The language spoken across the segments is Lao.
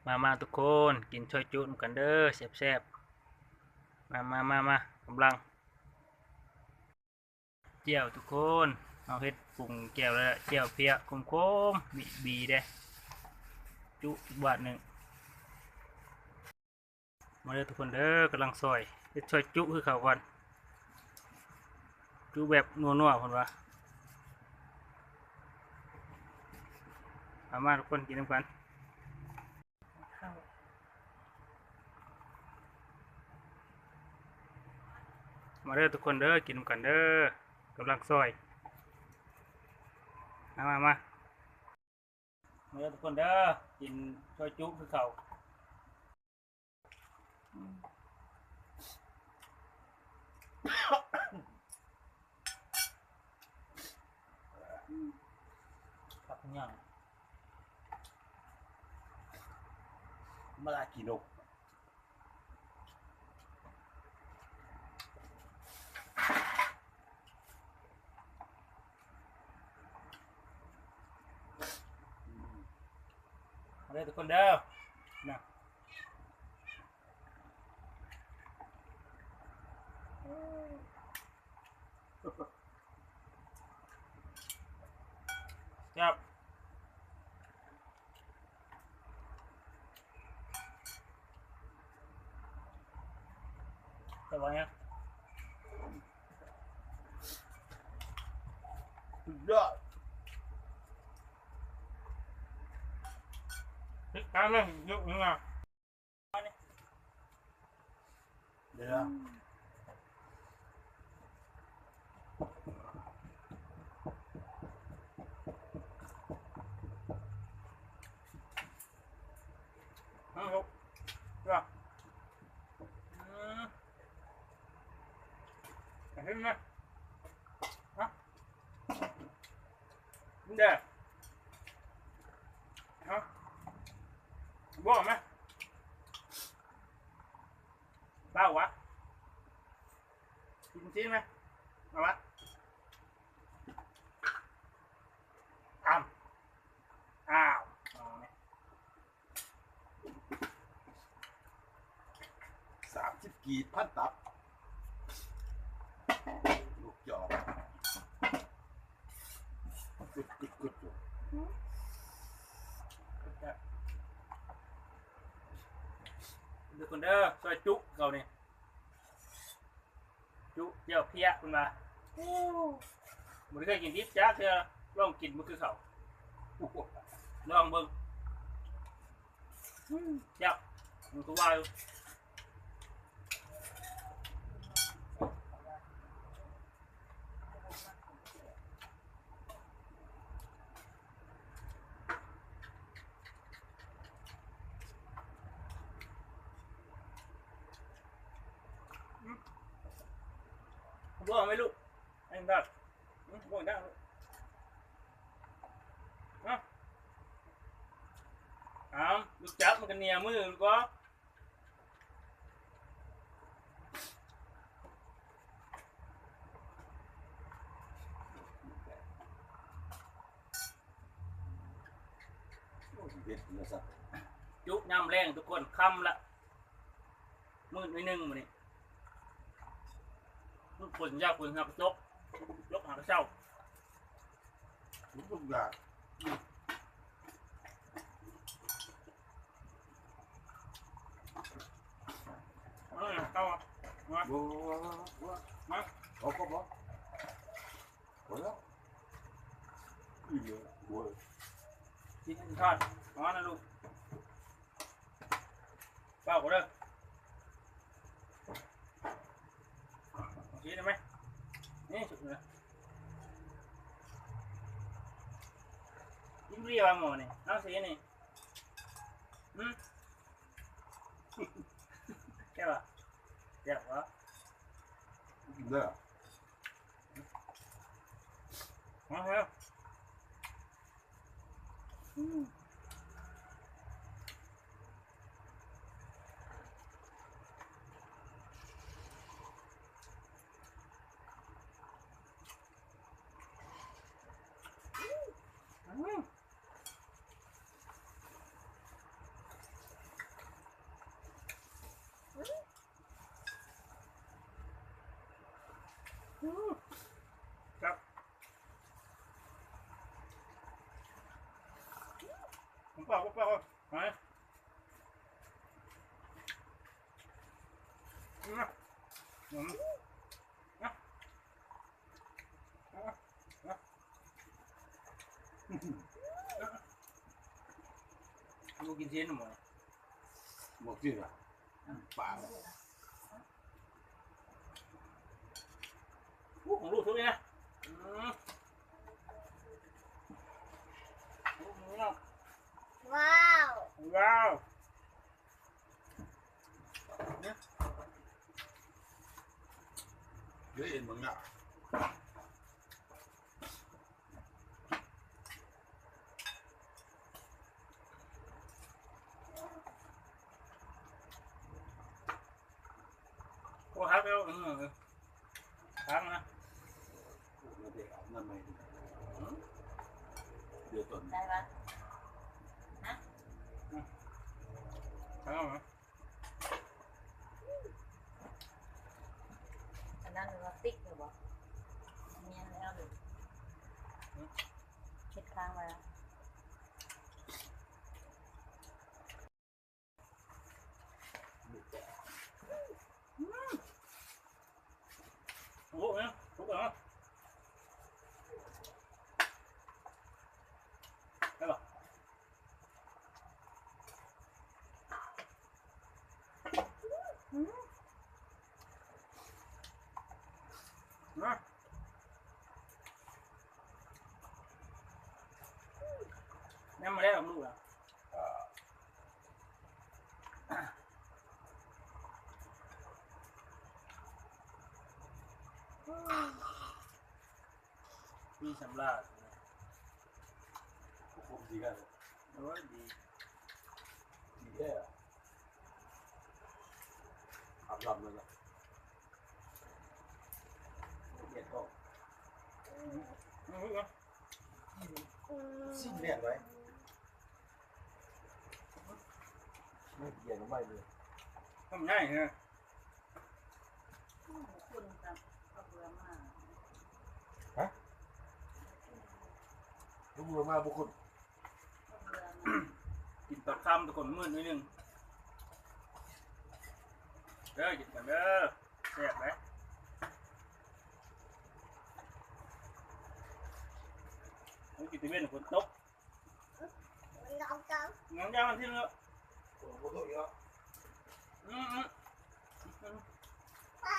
ມາໆ ທຸກຄົນ ກິນຊອຍຈຸນຳກັນເດີ ແຊບໆ ມາໆໆໆ ກຳລັງ ແຈ່ວທຸກຄົນ ເຮົາເຮັດປຸງແຈ່ວແລ້ວ ແຈ່ວເພຍຂົມໆ ມີບີເດ້ ຈຸອີກບາດໜຶ່ງ ມາເດີທຸກຄົນເດີ ກຳລັງຊອຍ ເຮັດຊອຍຈຸຄືເຂົາກ່ອນ ຈຸແບບນົວໆ ເພິ່ນວ່າ ມາໆ ທຸກຄົນ ກິນນຳກັນ. ມາເດີທຸກຄົນເດີ ກິນນຳກັນເດີ ກຳລັງຊອຍ ມາ ມາ ມາ ມາເດີທຸກຄົນເດີ ກິນຊອຍຈຸຄືເຂົາ. ຜັກຫຍັງ ມາລາກິນົກ ມາເດີທຸກຄົນເດີ ນະ. ແຊບ ແຊບບໍ່ເນຍ ສຸດຍອດ ຕິດຕາມເລີຍ ເຍອະເນາະ. ເດີ ເອົາ ເອົາ ອືມ ເຫັນໄໝ ຮະ ເດີ ຮະ ບໍ່ແມ່ ເບົາຫວາ ກິນຊີ້ນໄໝ ເອົາຫວາ ອ້ຳ ອ້າວ ເອົາແມ່ ສາມສິບກີບ ພັນຕັບ ລູກຈອກ ກຶດໆໆ ຢູ່ ເດີຄົນເດີ ຊອຍຈຸເຂົານີ້ ຈຸແຈ່ວເພຍເພິ່ນວ່າ ໂອ້ ບໍ່ໄດ້ເຄີຍກິນດິບຈັກເທື່ອ ລອງກິນເບິ່ງຄືເຂົາ ລອງເບິ່ງ ອືມ ແຊບ ມັນຄືວ່າຢູ່ ບໍ່ເອົາໄວ້ລູກ ໃຫ້ມັນດັດ ບໍ່ດັດລູກ ເອົາ ເອົາ ລູກຈັບມັນກະເໜຍມືລູກເອີຍ. ໂອ້ຍ ເຜັດເນາະສັດ ຈຸຍາມແລງທຸກຄົນ ຄ່ຳລະ ມືດໜ້ອຍໜຶ່ງມື້ນີ້ ມັນຝົນຢາກຝົນຫາກະຕົກ ຕົກຫາກະເຊົ້າ. ທຸກຢ່າງ ເອີ ເອົາ ມາ ບໍ່ ບໍ່ ບໍ່ ມາ ເອົາ ພໍ ພໍ ພໍແລ້ວ ອີ່ແມ່ ໂອ້ຍ ກິນທອດ ມານະລູກ. ເປົ່າເດີ ຊີ້ນໄດ້ໄໝ ນີ້ສຸກເລີຍ ກິນເບຍວ່າໝໍນີ້ ເອົາຊີ້ນນີ້ ຫື ແຊບບໍ່ ແຊບບໍ່ ກິນເດີ ມາເດີ ອືມ. ອືມ. ປອກ ປອກ ປອກ ໄປ ອືມ ອືມ ລູກກິນຊີ້ນໝູ ບໍ່ກິນລະ ປາ ໂອ້ ຂອງລູກສຸດນີ້ນະ ອືມ ວ້າວ ວ້າວ ເດີ ເອັນມັນງາມ. ໂອ້ ຮັກແລ້ວ ເອີ ທັງນະ ໂອ້ ເດ ເອົານ້ຳໃໝ່ ເດີ ເດີ ຕອນ ໄດ້ປະ ຮະ ອືມ ທັງເອົານະ. ອັນນັ້ນວ່າຕິກແລ້ວບໍ່ ແມ່ນແລ້ວເລີຍ ເຮັດຄ້າງໄວ້ ອືມ ໂອ້ ເອີ ທຸກແລ້ວ ໄດ້ບໍ່? ຍັງບໍ່ໄດ້ອອກລູກລະ ມີສຳລາດ ຄົມດີກັນ ໂອ້ຍ ດີ ດີແທ້ ອາບນ້ຳເລີຍລະ ແດດອອກ ຊິແມ່ນໄວ້ ມັນເກຍນໄວ້ເລີຍ ທຳໃຫຍ່ເຮີ ບໍ່ຄຸນກັບເອົາເບື່ອມາ ຮະ ເອົາເບື່ອມາບໍ່ຄຸນ ກິນຕອນຄ່ຳທຸກຄົນ ມື້ໜຶ່ງ ເດີ ກິນກັນເດີ ແຊບເດ້ ເຮົາກິນຕະເວັນຝົນຕົກ ຍັງ ຍັງ ມັນຖິ້ມເນາະ ອືມ ອືມ ອືມ ອ່າ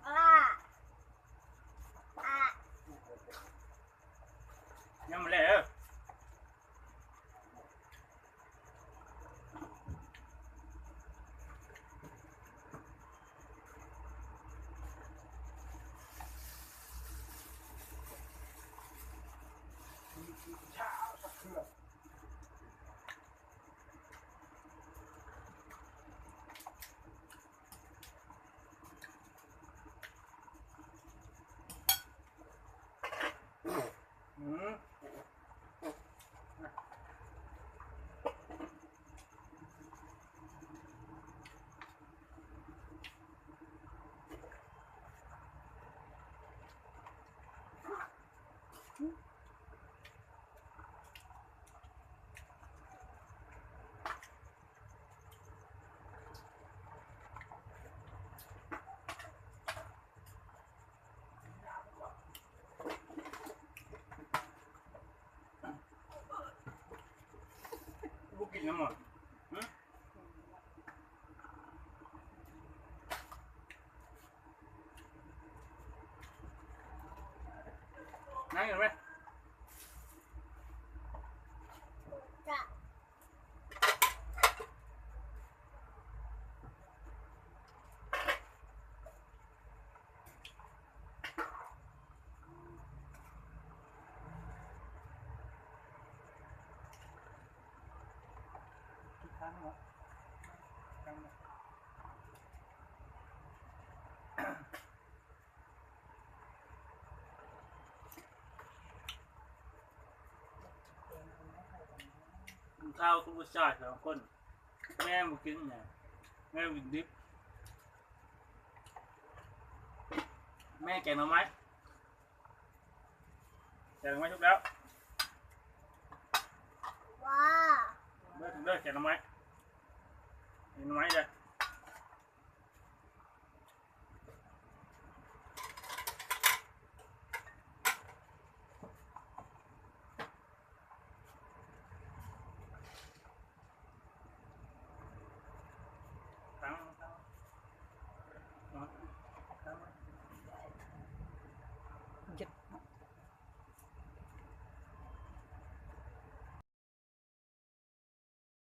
ອ່າ ຍັງບໍ່ແລ້ວເດີ. ບໍ່ກິນນ້ຳມັນ ຫື? ນັ່ງຢູ່ໄໝ? ກິນເຂົ້າກັບຜູ້ຊາຍສອງຄົນ ແມ່ບໍ່ກິນຫຍັງ ແມ່ກິນດິບ ແມ່ແກງໜໍ່ໄມ້ ແກງໜໍ່ໄມ້ສຸກແລ້ວ ເດີ ແກງໜໍ່ໄມ້ ແກງໜໍ່ໄມ້ເດີ.